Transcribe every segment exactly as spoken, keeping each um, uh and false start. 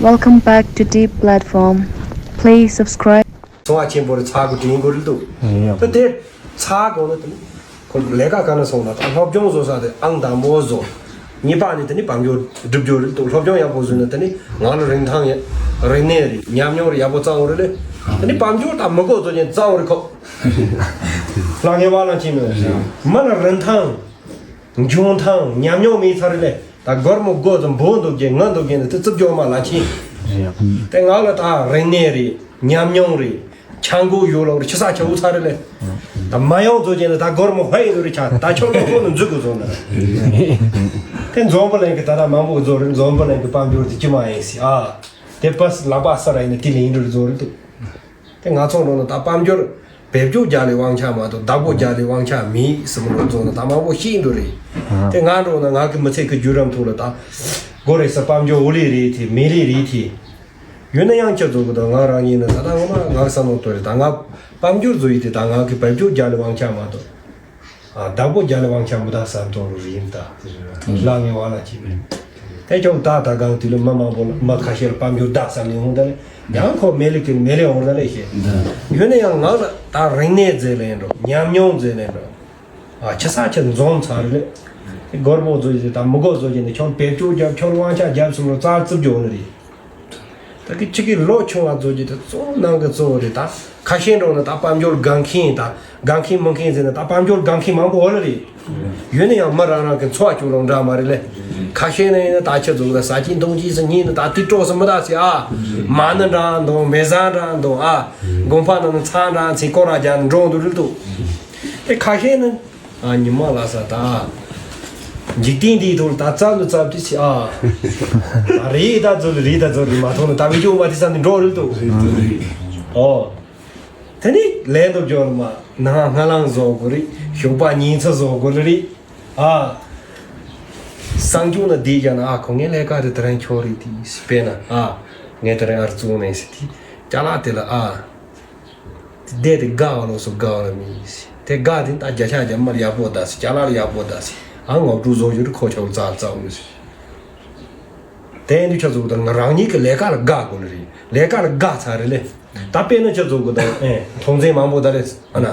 Welcome back to Deep Platform. Please subscribe. ཚོང་བ་ཆེན་པོ་རེ་ཚ་གོ་དྲིན་གོ་རེད་འདུག་ཡ། ད་དེ་ཚ་གོ་ན་དེ་ཁོ་ལས་ཀ་ག་ན་སོང་ན་ད་སློབ་སྦྱོང་བཟོ་ས་དེ་ཨང་དང་པོ་བཟོ། གཉིས་པ་ནི་དེ་ནི་དཔལ་འབྱོར་སྒྲུབ་རྒྱུ་རེད་འདུག་སློབ་སྦྱོང་ཡག་པོ་བཟོས་ན་དེ་ནི་ང་ལ་རིན་ཐང་ཡ་རིག་གནས་རེད། ཉམས་མྱོང་རེད། ཡག་པོ་བཙལ་འོང་རེད་ལེ། དེ་ནི་དཔལ་འབྱོར་དང་མི་གོ་བཟོ་ཅན་བཙལ་འོང་རེད་ཁོ། ལ་ངེས་པ་ལ་ཅི་མེད་མ་ལ་རིན་ཐང་། འཇོན་ཐང་ཉམས་མྱོང་མེད་ཚར་ལེ། ད་སྒོར་མོ་སྒོ་ཙམ་འབོ་འདུག་གྱི་ང་འདུག་གྱི་ནི་དེ་རྩུབ་སྦྱོང་མ་ལ་ཕྱིན། དེ་ང་ལ་ད་རིག་གནས་རེད། ཉམས་མྱོང་རེད། ཆང་སྒོ་ཡོད་ལོག་རེད། ཆི་ས་ཆ་འུ་ཚར་ལེ། ད་མ་ཡོང་ཚོ་ཅན་ནི་ད་སྒོར་མོ་ཧ་ཡི་ལོ་རེ་ཆ་ད་ཆོག་ལོ་ཁོ་ནི་འཛུགས་དགོས་སོང་ན། དེ་འཛོམས་པོ་ལེན་གི་ད་ད་མང་པོ་བཟོ་རེད། འཛོམས་པོ་ལེན་གི་དཔལ་འབྱོར་དེ་ཅི་མ་ཡིན་སི་ཨ། དེ་པས་ལག་པ་ས་ར་ཡིན་ནི་དེ་ལེན་རེད་བཟོ་རེད་འདུག་དེ་ང་ཚོ་ནང་ལ་ད་དཔལ་འབྱོར་བེད་སྤྱོད་རྒྱག་ལས་དབང་ཆ་མ་གཏོགས་བདག་པོ་རྒྱག་ལས་དབང་ཆ་མེད་ཟེར་མི་ལོ་ཚོ་ན་ད་མང་པོ་ཤེས་འདུག་རེད། དེ་ང་འགྲོ་ན་ང་གི་མི་ཚེ་གི་བརྒྱུད་རིམ་ཐོག་ལ་ད་སྒོ་རེ་ས་དཔལ་འབྱོར་འོ་ལེ་རེད་དེ་མེ་ལེ་རེད་དེ། ཡོད་ན་ཡང་ཁྱེད་ཚོ་གི་ད་ང་རང་ཉིད་ནི་ད་ད་ངོ་མ་ང་བསམ་བློ་གཏོང་རེད། ད་ང་དཔལ་འབྱོར་བཟོ་ཡི་དེ་ད་ང་གི་བེད་སྤྱོད་རྒྱག་ལས་དབང་ཆ་མ་གཏོགས། ཨ། བདག་པོ་རྒྱ་ལ་དབང་ཆ་མི་དག་ས་མཐོང་རུ་ཡིན་ད། ལ་ངེ་བ་ལ་ཅི་མེད། དེ་ཀྱང་ད་ད་གང་དུས་ལ་མི་མང་པོ་ལ་མི་ཁ་ཤས་ལ་དཔལ་འབྱོར་བདག་བསམ་ནས་འོང་ད་ལེ། ཡང་ཁོ་མེ་ལི་ཀིར་མེ་ལེ་འོང་ད་ལེ་ཤེས། ཡོད་ན་ཡང་ང་ལ་ད་རིག་གནས་མཛད་ལེན་འགྲོ། ཉམས་མྱོང་མཛད་ལེན་འགྲོ། ཨ། ཆི་ས་ཆི་འཛོམས་ཚར་ལེ། སྒོར་མོ་བཟོ་ཡི་ད་མི་སྒོ་བཟོ་ཡི་ནི་ཁྱོད་བེད་སྤྱོད་རྒྱབ། ཁྱོད་དབང་ཆ་རྒྱབ་སོང་ལ་རྩ་རྩུབ་འཇོག་ནི་རེད། ད་གི་ཅིག་གི་ལོ་ཆུང་བ་ཚོ་གི་ད་གཙོ་བོ་ནང་གི་གཙོ་བོ་རེད། ད་ཁ་ཤས་འགྲོ་ན་ད་དཔལ་འབྱོར་དགའ་མཁན། ད་དགའ་མཁན་མི་མཁན་ཟེར་ན་ད་དཔལ་འབྱོར་དགའ་མཁན་མང་པོ་འོ་ལ་རེད། ཡོད་ན་ཡང་མི་རང་རང་གི་འཚོ་བ་སྐྱོང་རོགས་འདྲ་མ་རེད་ལེ། ཁ་ཤས་ནས་ཡིན་ན་ད་ཁྱེད་ཚོ་ལ་ཟ་གྱིན་འཐུང་གྱིན་སུ་ཉིན་ནི་ད་ཏི་ཀྲོག་སུ་མི་ད་སི་ཨ། མ་ཎི་འདྲ་འདུག་མེ་བཟའ་འདྲ་འདུག་ཨ། དགོན་པ་ནང་ནས་ཚང་འདྲ་ཚིག་སྐོར་ར་རྒྱག་འགྲོ་འདུག་རེད་འདུག་དེ་ཁ་ཤས་ནི། ཨ། ཉི་མ་ལ་ས་ད། འཇིག་རྟེན་འདིའི་ཐོག་ལ་ད་རྩ་ལུ་རྩ་བྲིས་སི་ཨ། ཨ། རེད་ད་ཚོ་ལ་རེད་ད་ཚོ་ལ་མ་ཐོག་ལ་ད་བི་ཅོ་མ་དེ་ས་ནི་འགྲོ་རེད་དོ། ཨོ། དེ་ནི་ལན་དུ་འབྱོར་མ་ནང་སྔ་ལངས་བཟོ་དགོས་རེད། ཞོགས་པ་ཉིན་ཚ་བཟོ་དགོས་རེད། ཨ། སང་ཆུང་ན་བསྡད་ཀྱང་ན་ཨ་ཁོ་ངའི་ལས་ཀ་དེ་དེ་རིང་ཁྱོད་རེད་དེ་དཔེར་ན་ཨ། ངས་དེ་རིང་ཨར་བཙོང་ནས་སི་དེ་ཅ་ལག་དེ་ལ་ཨ། དེ་དེ་དགའ་བ་ལོགས་སུ་དགའ་བ་ལ་མི་ཡིན་སི། དེ་དགའ་དེ་ད་བརྒྱ་ཆ་བརྒྱ་མར་ཡག་པོ་ད་སི། ཅ་ལག་ལ་ཡག་པོ་ད་སི། ཨ་ངོ་སྤྲོད་བཟོ་རྒྱུ་རེད། ཁོ་ཆོག་རྩ་རྩ་འོང་སི། དེ་ཡིན་དུས་ཁྱོད་ཚོ་ད་ང་རང་ཉིད་ཀྱི་ལས་ཀ་ལ་དགའ་དགོས་ནི་རེད། ལས་ཀ་ལ་དགའ་ཚར་རེད་ལེ། ད་དཔེར་ན་ཁྱོད་ཚོ་གི་ད་ཨེ་མཐོང་ཚན་མང་པོ་ད་རེད་ཨ་ན།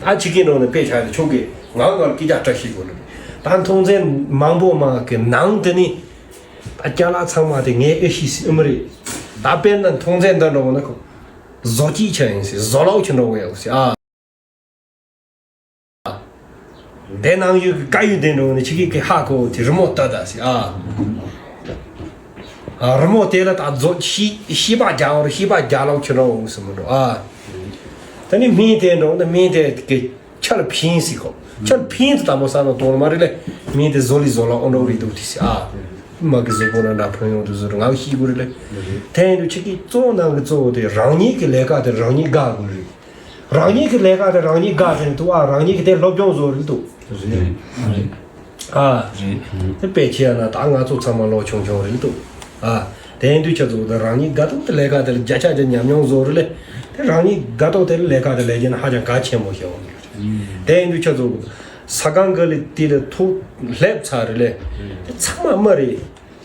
ཨ་ཕྱི་རྒྱལ་ནང་ནས་དཔེ་ཆ་རེ་ཆོག་གི་ང་ང་སྐད་ཆ་བཀྲ་ཤིས་དགོས་ནི་རེད། ད་མཐོང་ཚན་མང་པོ་མ་གི་ནང་དེ་ནི། ད་ཅ་ལག་ཚང་མ་དེ་ངས་ཨེ་ཤི་སི་ཨེ་མི་རེད། ད་དཔེར་ན་མཐོང་ཚན་འདི་འགྲོ་བ་ན་ཁོ། བཟོ་སྐྱིད་ཆ་ཡིན་སི། བཟོ་ལོག་ཆ་འགྲོ་བ་ཡོད་སི་ཨ། དེ་ནང་ཡོད་ཀྱི་དཀར་ཡོལ་དེ་འགྲོ་ནས་ཕྱི་གི་གི་ཧ་གོ་དེ་རི་མོ་ལྟ་ད་སི་ཨ། ཨ། རི་མོ་དེ་ལ་ད་བཟོ་ཤི་ཤི་པ་རྒྱག་འོར་ཤི་པ་རྒྱག་ལོག་ཆ་འགྲོ་འོང་སི་མི་འགྲོ་ཨ། དེ་ནི་སྨན་དེ་འགྲོ་ན་སྨན་དེ་གི་ཆ་ལ་ཕན་སི་ཁོ། ཆ་ལ་ཕན་དུ་དམ་པོ་ས་ནང་གཏོང་ལ་མ་རེད་ལེ། སྨན་དེ་བཟོ་ལི་བཟོ་ལོག་འོང་འགྲོ་རེད་འདུག་དེ་སི་ཨ། མ་གི་བཟོ་པོ་ན་འདྲ་ཕན་ཡོང་དུ་བཟོ་རུ་ང་ཤི་དགོས་རེད་ལེ། དེ་ཡིན་དུས་ཕྱི་གི་གཙོ་བོ་ནང་གི་གཙོ་བོ་དེ་རང་ཉིད་ཀྱི་ལས་ཀ་དེ་རང་ཉིད་དགའ་དགོས་རེད། རང་ཉིད་ཀྱི་ལས་ཀ་དེ་རང་ཉིད་དགའ་ཟེར་འདུག་ཨ། རང་ཉིད་ཀྱི་དེ་སློབ་སྦྱོང་བཟོ་རེད་འདུག་ཨ། དེ་དཔེ་ཆ་ཡང་ན་ད་ང་ཚོ་ཚང་མ་ལོ་ཆུང་ཆུང་རེད་འདུག་ཨ། དེ་ཡིན་དུས་ཁྱེད་ཚོ་དེ་རང་ཉིད་དགའ་ཏོག་དེ་ལས་ཀ་དེ་ལ་བརྒྱ་ཆ་བརྒྱ་ཉམས་མྱོང་བཟོ་རེད་ལེ། དེ་རང་ཉིད་དགའ་ཏོག་དེ་ལ་ལས་ཀ་དེ་ལས་རྒྱུ་ན་ཧ་ཅང་གལ་ཆེན་པོ་ཞིག་ཡོང་གི་རེད། དེ་ཡིན་དུས་ཁྱེད་ཚོ་ས་སྒང་གི་ལི་དེ་ལ་ཐུག་སླེབས་ཚར་རེད་ལེ། དེ་ཚང་མ་མི་རེད།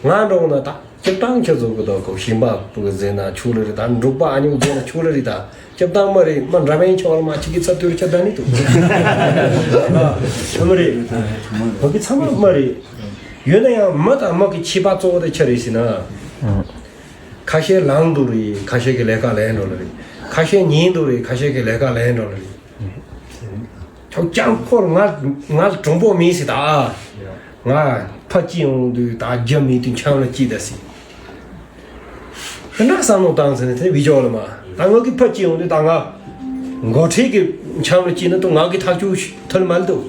ང་འགྲོ་ན་ད་སྤྱིར་བཏང་ཁྱེད་ཚོ་གི་ད་ཁོ་ཞིང་པ་པུ་གི་ཟེར་ན་ཆོག་ལེ་རེད། ད་འབྲོག་པ་ཨ་ཉོག་ཟེར་ན་ཆོག་ལེ་རེད། ད་སྤྱིར་བཏང་མ་རེད། མ་འདྲ་མིན་ཆོག་ལ་མ་ཅིག་གི་ཚ་དུར་ཆ་ད་ནི་འདུག་ཨ་མ་རེད། ང་གི་ཚང་མ་མ་རེད། ཡོད་ན་ཡང་མི་དང་མི་གི་ཁྱད་པར་གཙོ་བོ་དེ་ཆི་རེད་ཟེར་ན། ཁ་ཤས་ལངས་འདུག་རེད། ཁ་ཤས་ཀྱི་ལས་ཀ་ལས་འགྲོ་ལེ་རེད། ཁ་ཤས་ཉལ་འདུག་རེད། ཁ་ཤས་ཀྱི་ལས་ཀ་ལས་འགྲོ་ལེ་རེད། ཁྱོད་ཅང་ཁོར་ང་ང་གྲོང་པོ་མིན་ཟེར་ད། ང་ཕ་སྐྱེས་ཡོང་དུས་ད་རྒྱུ་མེད་དུས་འཁྱམ་ལ་སྐྱེས་ད་ཟེར། དེ་འདྲ་བསམ་བློ་བཏང་ཟེར་ནས་དེ་བི་ཅོག་ལ་མ། ད་ང་གི་ཕ་སྐྱེས་ཡོང་དུས་ད་ང་མགོ་ཁྲིད་ཀྱི་འཁྱམ་ལ་སྐྱེས་ན་ད་ང་གི་ཐག་གཅོད་ཐུབ་མ་ལེ་འདུག་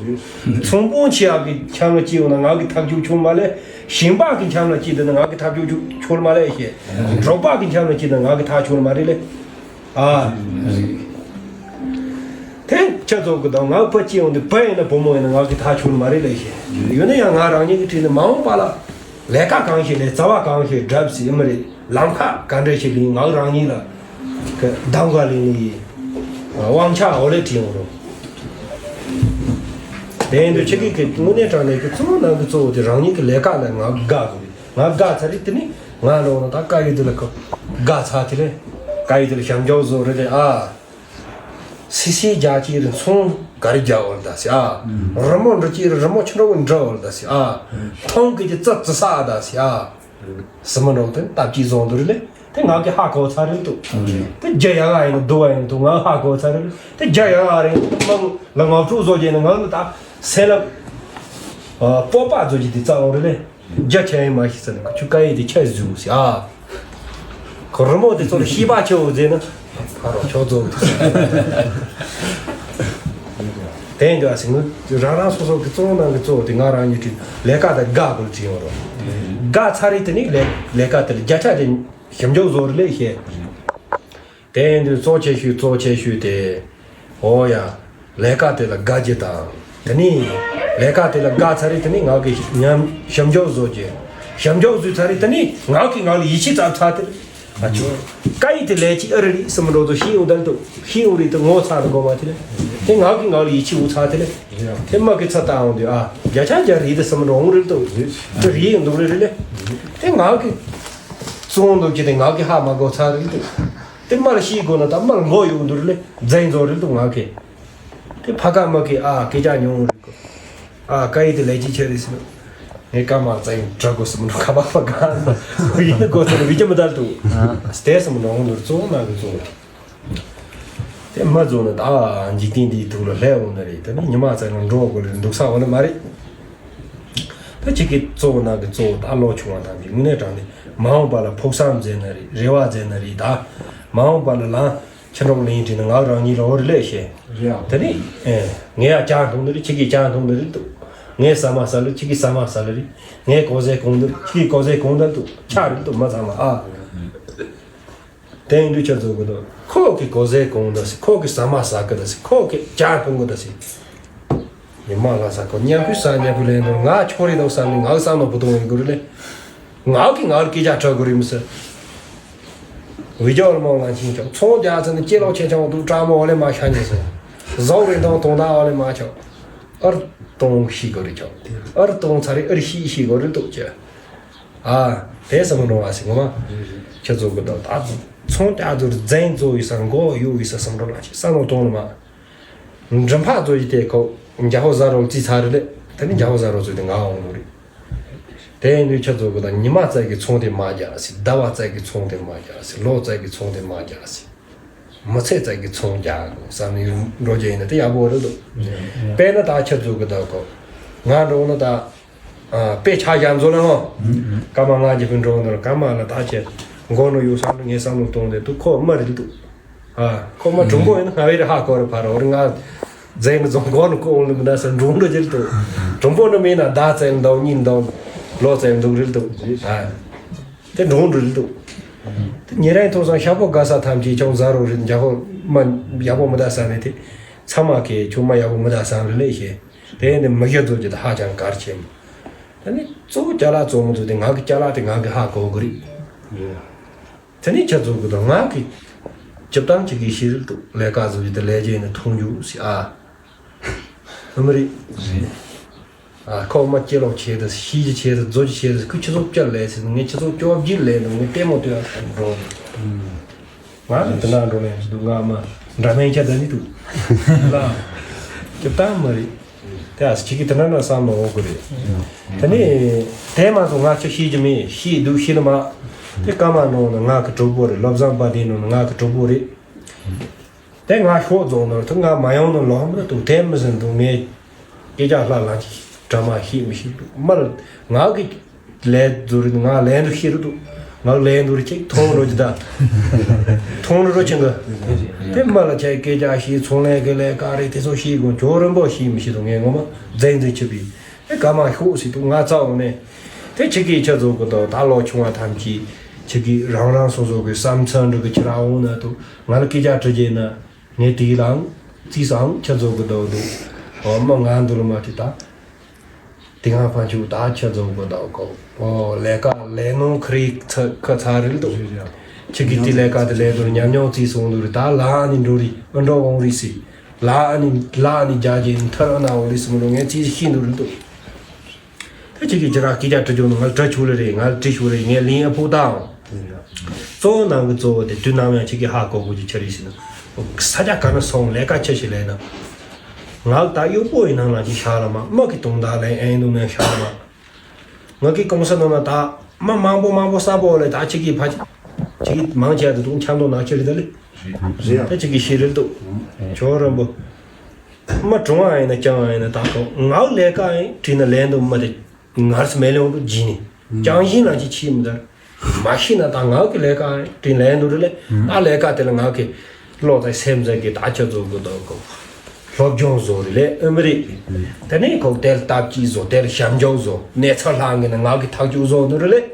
ཚོང་དཔོན་ཆེ་ཡག་གི་འཁྱམ་ལ་སྐྱེས་ཡོང་ན་ང་གི་ཐག་གཅོད་ཆུང་མ་ལེ། ཞིང་པ་གི་འཁྱམ་ལ་སྐྱེས་དུས་ན་ང་གི་ཐག་གཅོད་ཆུང་མ་ལེ་ཞེས། འབྲོག་པ་གི་འཁྱམ་ལ་སྐྱེས་དུས་ན་ང་གི་ཐག་ཆོད་མ་རེད་ལེ། ཨ། དེ་ཁྱེད་ཚོ་གི་དང་ང་ཕ་སྐྱེས་ཡོང་དུས་བུ་ཡིན་ན་བུ་མོ་ཡིན་ན་ང་གི་ཐག་ཆོད་མ་རེད་ལེ་ཞེས། ཡོད་ན་ཡང་ང་རང་ཉིད་ཀྱི་དྲིན་ནི་མ་འོངས་པ་ལ་ལས་ཀ་གང་ཞིག་ལས་རྩ་བ་གང་ཞིག་བསྒྲུབ་སྲིད་མི་རེད། ལམ་ཁ་ག་འདྲ་ཞིག་ལས་ང་རང་ཉིད་ལ་གི་གདམ་ག་ལེན་ནི་ཡིན། དབང་ཆ་འོ་ལེ་དྲིན་འོང་རུང་། དེ་ཡིན་དུས་ཁྱེད་ཀྱིས་དངོས་གནས་དྲང་གནས་ཀྱི་གཙོ་བོ་ནང་གི་གཙོ་བོ་དེ་རང་ཉིད་ཀྱི་ལས་ཀ་ལ་ང་དགའ་དགོས། ང་དགའ་ཚར་རེད། དེ་ནི་ ང་ལོ་ན་ད་ཀ་ཡི་དེ་ལ་ཀ་དགའ་ཚ་དེ་ལས་ཀ་ཡི་དེ་ལ་ཞབས་འཇོག་བཟོ་རེད་ཨ། སི་སི་རྒྱ་ཆེ་རེད་ཚོང་ག་རེ་རྒྱ་བར་ད་སི་ཨ། རི་མོ་འདྲ་ཅི་རེད་རི་མོ་ཆུ་འདྲ་བོ་འདྲ་བར་ད་སི་ཨ། མཐོང་གི་ཅི་ཙག་ཙི་ས་ད་སི་ཨ། སི་མོ་འདྲ་བོ་དེ་སྟབས་ཀྱིས་བཟོ་འདུག་རེད་ལས། དེ་ང་གི་ཧ་གོ་ཚར་རེད་འདུག་དེ་རྒྱ་ཡ་ཡིན་ན་སྡུག་བ་ཡིན་འདུག་ང་ཧ་གོ་ཚར་རེད། དེ་རྒྱ་ཡ་ཡ་རེད་འདུག་མང་ལ་ངག་ཕྲུག་བཟོ་རྒྱུ་ཡིན་ན་ང་ནི་ད་སེམས་ལ་སྤོབས་པ་བཟོ་རྒྱུ་དེ་རྩ་བ་རེད་ལས། རྒྱ་ཆ་ཡིན་མ་ཤི་ཟེར་ན་ཁྱོད་ཀ་ཡི་དེ་ཆ་བཟུང་ཟེར་ཨ། ཁོ་རི་མོ་དེ་ཚོ་ལ་ཤེས་པ་ཆེ་བོ་ཟེར་ན་ཕ་རོ་ཆོག་ཚོ་དེ་འདྲ་ཟེར་ནི་རང་རང་སོ་སོ་གི་གཙོ་བོ་ནང་གི་གཙོ་བོ་དེ་ང་རང་ཉིད་ཀྱི་ལས་ཀ་དེ་དགའ་དགོས་ཀྱི་ཡོད་རོགས། དགའ་ཚར་རེད་དེ་ནི་ལས་ལས་ཀ་དེ་ལ་བརྒྱ་ཆ་དེ་ཞིབ་འཇུག་བཟོ་རེ་ལས་ཤེས། དེ་ཡིན་དུས་གཙོ་ཆེ་ཤོས་གཙོ་ཆེ་ཤོས་དེ། འོ་ཡ། ལས་ཀ་དེ་ལ་དགའ་རྒྱུ་དང་། དེ་ནི། ལས་ཀ་དེ་ལ་དགའ་ཚར་རེད་དེ་ནི་ངག་གི་ཉམས་ཞིབ་འཇུག་བཟོ་རྒྱུ། ཞིབ་འཇུག་བཟོས་ཚར་རེད་དེ་ནི་ངག་གི་ངག་ལ་ཡིད་ཆེས་ཙམ་ཚར་དེ་རེད། ཨ་ཆོ། ཀ་ཡི་དེ་ལས་ཀྱི་ཨ་རི་རེད་སི་མི་འགྲོ་དོ་ཤེས་ཡོང་དལ་དུ་ཤེས་ཡོང་རེད་དུ་ངོ་ཚ་རུ་དགོ་མ་དེ་རེད། དེ་ངག་གི་ངག་ལ་ཡིད་ཆེས་འུ་ཚ་དེ་རེད། དེ་མ་གི་ཚ་ལྟ་འོང་དུས་ཨ་བརྒྱ་ཆ་བརྒྱ་རེད་དུ་སི་མི་འགྲོ་འོང་རེད་དུ་དེ་རེད་ཡོང་འདུག་རེད་རེད་ལེ། དེ་ངག་གི་གཙོ་བོ་འདུག་ཀྱི་དེ་ངག་གི་ཧ་མ་གོ་ཚར་རེད་དུ། དེ་མར་ཤེས་དགོས་ན་ད་མར་མགོ་ཡོང་འདུག་ལེ། འཛིན་བཟོ་རེད་འདུག་ངག་གི། དེ་ཕ་ཀ་མ་གི་ཨ་སྐད་ཆ་ཉུང་རེད་གོ། ཨ་ཀ་ཡི་དེ་ལས་ཀྱི་ཆེ་རེད་ཟེར་ན། ངས་ཀ་མ་རྩ་ཡིན་དྲག་གོ་སུ་མི་འགྲོ་ཁ་པ་པ་ག་ཡིན་ནི་གོ་ཟེར་ན་བི་ཅི་མི་དར་འདུག་དེ་སུ་མི་འགྲོ་འོང་འདུག་གཙོ་བོ་ནང་གི་གཙོ་བོ་རེད། དེ་མ་བཟོ་ན་ད་འཇིག་རྟེན་འདིའི་ཐོག་ལ་སླེབས་འོང་ནི་རེད་དེ་ནི་ཉི་མ་རྩ་ཡིན་འགྲོ་དགོས་རེད་འདུག་ས་འོང་ནི་མ་རེད། ད་ཅིག་གི་གཙོ་བོ་ནང་གི་གཙོ་བོ་ད་ལོ་ཆུང་བ་དང་གི་དངོས་གནས་དྲང་ནི་མ་འོངས་པ་ལ་ཕུགས་བསམ་མཛད་ནི་རེད་རེ་བ་མཛད་ནི་རེད་ད་མ་འོངས་པ་ལ་ལ། ཁྱི་འབྲོག་གླིང་དྲིས་ནས་ང་རང་ཉིད་ལ་འོ་རེ་ལས་ཤེས། རེད་ཨ། དེ་ནི། ཨེ། ངས་ཡ་ཅང་འཐུང་ནི་རེད་ཁྱི་གིས་ཅང་འཐུང་ནི་རེད་འདུག་ངས་ཟ་མ་ཟ་ལེ་ཁྱི་གིས་ཟ་མ་ཟ་ལེ་རེད། ངས་གོ་ཟས་གོང་ནི་རེད་ཁྱི་གིས་གོ་ཟས་གོང་ནི་འདུག་ཆ་རེད་འདུག་མ་ཚང་མ་ཨ། དེ་ཡིན་དུས་ཁྱོད་ཚོ་གི་འདུག་ཁོ་གིས་གོ་ཟས་གོང་ད་སི་ཁོ་གིས་ཟ་མ་ཟ་གི་ད་སི་ཁོ་གིས་ཅང་འཐུང་གི་ད་སི། ཉི་མ་ལ་ཟ་ཁོ་ཉམ་ཕུ་ཟ་ཉམ་ཕུ་ལེན་འདུག་ང་ཁྱོད་རེད་འདུག་བསམ་ནས་ངག་བསམ་ན་བུ་དུང་ཡིན་དགོས་རེད་ལེ། ངག་གིས་ངག་ལ་སྐད་ཆ་འཕྲོད་དགོས་རེད་མི་སྲིད། བི་ཇོ་ལ་མང་ལ་ཕྱིན་ཆོག་ཚོང་རྒྱག་ཚར་ནས་སྐྱེ་ལོག་ཆེ་ཆུང་འདུག་ཀྲང་མོ་འོ་ལེ་མ་ཤ་ཉེ་སོང་། ཟོག་རིན་ཐང་དོང་ད་འོ་ལེ་མ་ཆོག་ཨར་གཏོང་ཤི་དགོས་རེད་ཆོག་ཨར་གཏོང་ཚར་རེད་ཨར་ཤི་ཤི་དགོས་རེད་འདུག་ཅེ། ཨ། དེ་སམ་བློ་བ་ཟིག་ངོ་མ། ཁྱེད་ཚོ་གི་ད་ད་ཚོང་རྒྱག་ཚུར་འཛིན་ཚོ་ཡི་ས་མགོ་གཡུག་ཡི་ས་སམ་བློ་ལ་ཆེ་ས་མོ་གཏོང་ལ་མ། མགྲིན་ཕག་ཚོ་ཡི་དེ་ཁོ་རྒྱ་ཧོ་ཟ་རོ་རྩིས་ཚར་རེད་ལེ། དེ་ནི་རྒྱ་ཧོ་ཟ་རོ་ཚོ་དེ་ང་འོང་ནོ་རེད། དེ་ཡིན་དུས་ཁྱེད་ཚོ་གི་ད་ཉི་མ་བཙལ་གི་ཚོང་དེ་མ་རྒྱག་སི་ཟླ་བ་བཙལ་གི་ཚོང་དེ་མ་རྒྱག་སི་ལོ་བཙལ་གི་ཚོང་དེ་མ་རྒྱག་སི། མི་ཚེ་བཙལ་གི་ཚོང་རྒྱག་དགོས་བསམ་ནས་འགྲོ་རྒྱུ་ཡིན་ན་དེ་ཡག་པོ་རེད་འདུག་དཔེར་ན་ད་ཁྱེད་ཚོ་གི་ད་ཁོ་ང་འགྲོ་ན་ད། ཨ། དཔེ་ཆ་རྒྱ་མཚོ་ལ་ཧོ། ཨུ་ཨུ། ཀ་མ་ང་གི་ཕུན་འགྲོ་ནོར་ཀ་མ་ལ་ད་ཆེ། མགོ་ནོ་ཡོད་བསམ་ནོ་ངས་བསམ་ནོ་གཏོང་དེ་དུ་ཁོ་མ་རིལ་དུ། ཨ། ཁོ་མ་གྲུང་པོ་ཡིན་ན་ང་བེ་རི་ཧ་གོ་རེ་ཕ་ར་འོ་རེ་ང་། རྫས་ནི་རྫོང་མགོ་ནོ་ཁོ་འོང་ལུ་མི་ད་ས་འགྲུང་འགྲོ་ཅིལ་དུ། གྲུང་པོ་ནི་མིན་ན་ཟླ་བཙལ་འདུག་ཉིན་འདུག་ལོ་བཙལ་འདུག་རིལ་དུ། ཨ། དེ་འགྲུང་རིལ་དུ། དེ་ཉེ་རིང་ཐོག་སང་ཤ་པོ་དགའ་ས་ཐམས་ཅད་ཁྱོང་ཟ་རོ་རིལ་འཇའ་ཧོ་མ་ཡག་པོ་མི་ད་ས་ནི་དེ། ཚང་མ་ཁེ་ཁྱོང་མ་ཡག་པོ་མི་ད་ས་རིལ་ལེ་ཤེ། དེ་ནི་མི་ཤེས་ཚོ་ཅི་ད་ཧ་ཅང་གར་ཆེ་མོ། ད་ནི་གཙོ་བོ་ཅ་ལག་བཙོང་མི་ཚོ་དེ་ང་གི་ཅ་ལག་དེ་ང་གི་ཧ་གོ་གི་རེད། དེ་ནི་ཁྱེད་ཚོ་གི་ད་ང་གི་ཅི་བཏང་ཅི་གི་ཤི་རིལ་དུ་ལས་ཀ་བཟོ་ཡི་དེ་ལས་བྱེད་ནི་མཐོང་རྒྱུ་སི་ཨ། ཨ་མི་རེད། ཨ་ཁོ་མ་སྐྱེ་ལོག་བྱེད་དུ་ཤི་ཅི་བྱེད་དུ་རྫོ་ཅི་བྱེད་དུ་ཁུ་ཁྱི་ཚོ་བཅར་ལས་སི་ངས་ཁྱི་ཚོ་བཅོ་བརྒྱད་ལས་དུ་ངས་ལྟད་མོ་ལྟོས་ཨ་འགྲོ། ང་ནི་དེ་ན་འགྲོ་ལེན་ཞིག་འདུག་ང་མ་འདྲ་མེད་ཆ་ད་ནི་འདུག་ལ། ཀྱི་བཏང་མ་རེད། དེ་ཨ་ཁྱི་གི་དེ་ན་ན་བསམ་མ་འོག་གི་རེད། དེ་ནི་དེ་མ་སོང་ང་ཁྱི་ཤེས་ཀྱི་མེད་ཤེས་འདུག་ཤེས་ལ་མ། དེ་ཀ་མ་ནོ་ན་ང་གི་གྲོགས་པོ་རེད་བློ་བཟང་པ་དེ་ནོ་ན་ང་གི་གྲོགས་པོ་རེད། དེ་ང་ཤོག་རྫོང་ནོ་ཐུ་ང་མ་ཡོང་ནོ་ལོག་མི་འདུག་དེ་མི་ཟིན་འདུག་ངས་སྐད་ཆ་ལྷ་ལ་གྲ་མ་ཤེས་མི་ཤེས་འདུག་མར་ང་གི། ལས་དུ་རི་ང་ལས་དུ་ཤི་རུ་དུ། ང་ལས་དུ་རི་ཅིག་མཐོང་རོ་ཅི་ད། མཐོང་རུ་རོ་ཆེན་གི། དེ་མ་ལ་ཆ་སྐད་ཆ་ཤི་ཚོང་ལས་ཀི་ལས་ཀ་རེ་དེ་ཚོ་ཤི་དགོས་ཇོ་རིན་པོ་ཤི་མི་ཤི་དུ་ངས་ངོ་མ་རྫས་འཛིན་ཆི་བི། དེ་ག་མ་ཤོག་སི་དུ་ང་ཚ་འོང་ནས། དེ་ཆི་གི་ཆ་ཚོ་གི་དོ་ད་ལོ་ཆུང་བ་ཐམས་ཅད་ཆི་གི་རང་རང་སོ་སོ་གི་བསམ་ཚུལ་འདྲ་གི་ཁྱེར་འོང་ན་དུ་ང་ལ་སྐད་ཆ་དྲི་རྒྱུ་ན། ངས་དེའི་ལའང་རྩིས་སའང་ཁྱེད་ཚོ་གི་འདོད་འདུག་ཨོ་མ་ང་འདུལ་མ་ཅི་ད། དེ་སྔ་ཕན་ཆུ་ད་ཁྱེད་ཚོ་གི་འདོད་གོ་ཨོ་ལས་ཀ་ལས་ནོ་ཁ་རི་ཁ་ཚ་རིལ་འདུག་ཁྱེད་ཀྱི་དེ་ལས་ཀ་དེ་ལས་འདུག་ཉམས་མྱོང་རྩིས་སོང་འདུག་རི་ད་ལ་ཨ་ནི་འགྲོ་རི་ཨ་འགྲོ་འོང་རི་སི་ལ་ཨ་ནི་ལ་ཨ་ནི་རྒྱ་རྗེས་མཐར་ཨ་ན་འོང་རི་སི་མི་འགྲོ་ངས་རྩིས་ཤི་འདུག་རིལ་འདུག་ད་ཁྱེད་ཀྱིས་ཅི་ར་སྐད་ཆ་དྲི་རྒྱུ་ནི་ང་ལ་དྲི་ཆུག་ལེ་རེད། ང་ལ་དྲི་ཆུག་རེད། ངས་ལིང་ཨ་ཕུག་བཏང་། གཙོ་བོ་ནང་གི་གཙོ་བོ་དེ་དུས་ནམ་ཡང་ཁྱེད་ཀྱིས་ཧ་གོ་དགོས་ཀྱི་ཆ་རེད་ཟེར་ན། ས་ཆ་ག་ན་སོང་ལས་ཀ་ཆ་ཞིག་ལས་ན། ང་ལ་ད་གཡོག་པོ་ཡི་ནང་ལ་ཅིག་བཞག་ལ་མ། མི་གི་དོན་དག་ལས་ཨེ་འདུག་ན་བཞག་ལ་མ། ང་གི་གོང་ས་ནང་ན་ད་མི་མང་པོ་མང་པོ་ས་པོ་ལས་ད་ཁྱེད་ཀྱིས་ཕ་ཁྱེད་ཀྱིས་མང་ཆེ་བ་དེ་དུང་ཆ་མདོག་ནག་ཁྱེད་རེད་ད་ལེ། རེད་ཡ། ད་ཁྱེད་ཀྱིས་ཤེས་རེད་འདུག་ཇོ་རིན་པོ། མ་གྲོང་བ་ཡིན་ན་རྐྱང་བ་ཡིན་ན་ད་ཁོ་ང་ལས་ཀ་ཡིན་བྲིས་ན་ལན་དུ་མ་དེ་ངར་སི་མེ་ལེ་འོང་དུ་བགྱིས་ནས་རྐྱང་བཞིན་ལ་ཅི་ཕྱིས་མི་དར། མ་ཤི་ན་ད་ང་གི་ལས་ཀ་ཡིན་བྲིས་ལན་དུ་རེ་ལས་ད་ལས་ཀ་དེ་ལ་ང་གི་བློ་དང་སེམས་ཙམ་གྱི་ད་ཆ་ཚོ་གི་དོ་གོ་སློབ་སྦྱོང་བཟོ་རེ་ལས་ཨེ་མི་རེད། དེ་ནས་ཁོ་དེར་སྟབས་ཀྱིས་བཟོ་དེར་ཞབས་འཇོག་བཟོ་གནས་ཚུལ་ལྷག་ངེས་ན་ང་གི་ཐག་གཅོད་བཟོ་དུ་རེ་ལས།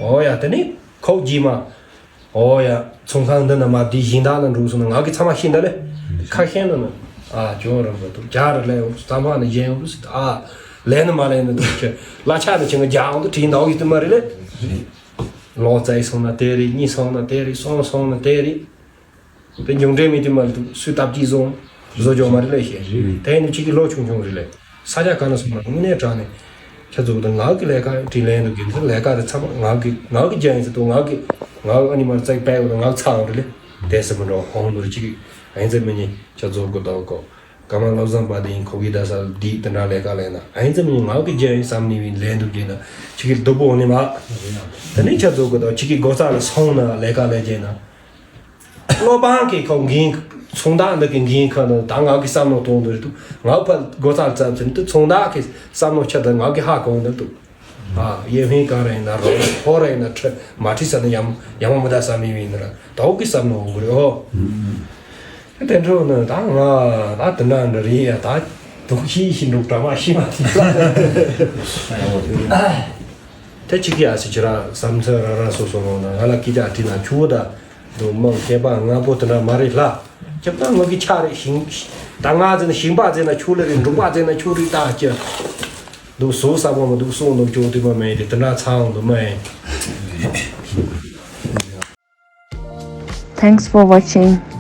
འོ་ཡ་དེ་ནས་ཁོ་རྗེས་མ། ཨོ་ཡ། ཚོང་ཁང་འདི་ན་མ་བསྡད་གཞན་དག་ན་འགྲོ་སོང་ན་ང་གི་ཚང་མ་ཤེས་འདི་ལེ། ཁ་ཤས་ན་ན། ཨ་ཇོ་རང་གི་འདུག་རྒྱ་རི་ལེ་འོ་རྩམ་པ་ནི་གཞན་འོ་སི་ཨ། ལེ་ནི་མ་ལེ་ནི་འདུག་ཁྱེད་གླ་ཆ་ནི་ཁྱེད་ཀྱི་རྒྱ་འོང་དུ་བྲིས་འདའ་འོ་ཡི་དུ་མ་རེད་ལེ། ལོ་ཙཱ་ཡི་སོང་ན་དེ་རེད། གཉིས་སོང་ན་དེ་རེད། སོང་སོང་ན་དེ་རེད། དེ་འབྱུང་འབྲས་མི་དུ་མ་རེད་འདུག་སུས་སྟབས་ཀྱིས་བཟུང་། བཟོ་ཆོག་མ་རེད་ལེ་ཤེས། དེ་ནི་གཅིག་གི་ལོ་ཆུང་ཆུང་རེད་ལེ། ས་ཆ་ག་ན་སོང་ན་དངོས་གནས་དྲང་ནས། ཁྱེད་ཚོ་དང་ངག་གི་ལས་ཀ་དྲིན་ལན་དུ་གི་འདིར་ལས་ཀ་རེ་ཚང་མ་ངག་གི་ངག་གི་རྒྱན་ཡིན་ཟེར་དུ་ངག་གི་ངག་ཨ་ནི་མར་བཙག་པའི་འོག་ཏུ་ངག་ཚང་རེ་ལེ། དེ་སེ་མི་འགྲོ་ཧོང་དུ་རེ་གཅིག་ཨ་ཡིན་ཟེར་མི་ཉན་ཁྱེད་ཚོ་གི་དོ་གོ་ཀ་མ་བློ་བཟང་པ་དེ་ཡིན་ཁོ་གི་ད་ས་འདི་དེ་འདྲ་ལས་ཀ་ལས་ན་ཨ་ཡིན་ཟེར་མི་ཉན་ངག་གི་རྒྱན་ཡིན་བསམ་ནི་བའི་ལན་དུ་གི་ན་ཁྱེད་ཀྱི་སྡུག་པོ་ནི་མ། དེ་ནི་ཁྱེད་ཚོ་གི་དོ་ཁྱེད་ཀྱི་སྒོ་རྩ་ལ་སོང་ན་ལས་ཀ་ལས་རྒྱན་ན། བློ་ཕམ་གྱི་ཁོ་འགན་ཚོང་བདག་འདི་གི་འགན་ཁ་ནང་ད་ང་གི་བསམ་བློ་གཏོང་འདོད་འདུག་ང་ཕར་སྒོ་རྩར་བཙབ་ཙམ་དུ་ཚོང་བདག་གི་བསམ་བློ་ཆ་ད་ང་གི་ཧ་གོ་འདོད་འདུག་ཨ་ཡེ་ཧུན་གང་རེ་ཡིན་ན་རོ་ཧོ་རེ་ཡིན་ན་ཁྲི་མ་ཁྲི་ས་ནི་ཡམ་ཡམ་མ་མི་ད་བསམ་ཡིན་ཡིན་ན་ར་ད་འོག་གི་བསམ་བློ་འོང་གི་རེད་ཨོ། དེ་འགྲོ་ནི་ད་ང་ད་དེ་འདྲ་འདྲ་རེད་ཡ་ད་དུག་ཤི་ཤི་འགྲོ་གྲ་མ་ཤི་མ་ཐི་ལ། དེ་གཅིག་གི་ཨ་སི་ཅི་ར་བསམ་ཚུལ་ར་ར་སོ་སོ་རོང་ན་ང་ལ་སྐད་ཆ་དྲིས་ན་ཆུ་བོ་ད་འདུག་མང་མཁས་པ་ལྔ་པོ་དེ་འདྲ་མ་རེད་ལ། ཁྱབ་ད་ངོ་གི་ཆ་རེད་ཞིང་ད་ང་ཟེར་ན་ཞིང་པ་ཟེར་ན་ཆུ་ལེ་རེད། འབྲོག་པ་ཟེར་ན་ཆུ་རེད་ད་ཀྱ་འདུག་སོ་ས་པོ་མ་འདུག་སོང་འདུག་ཅོ་དེ་མ་མེད་དེ་དེ་འདྲ་ཚང་འདུག་མ་ཡིན། Thanks for watching.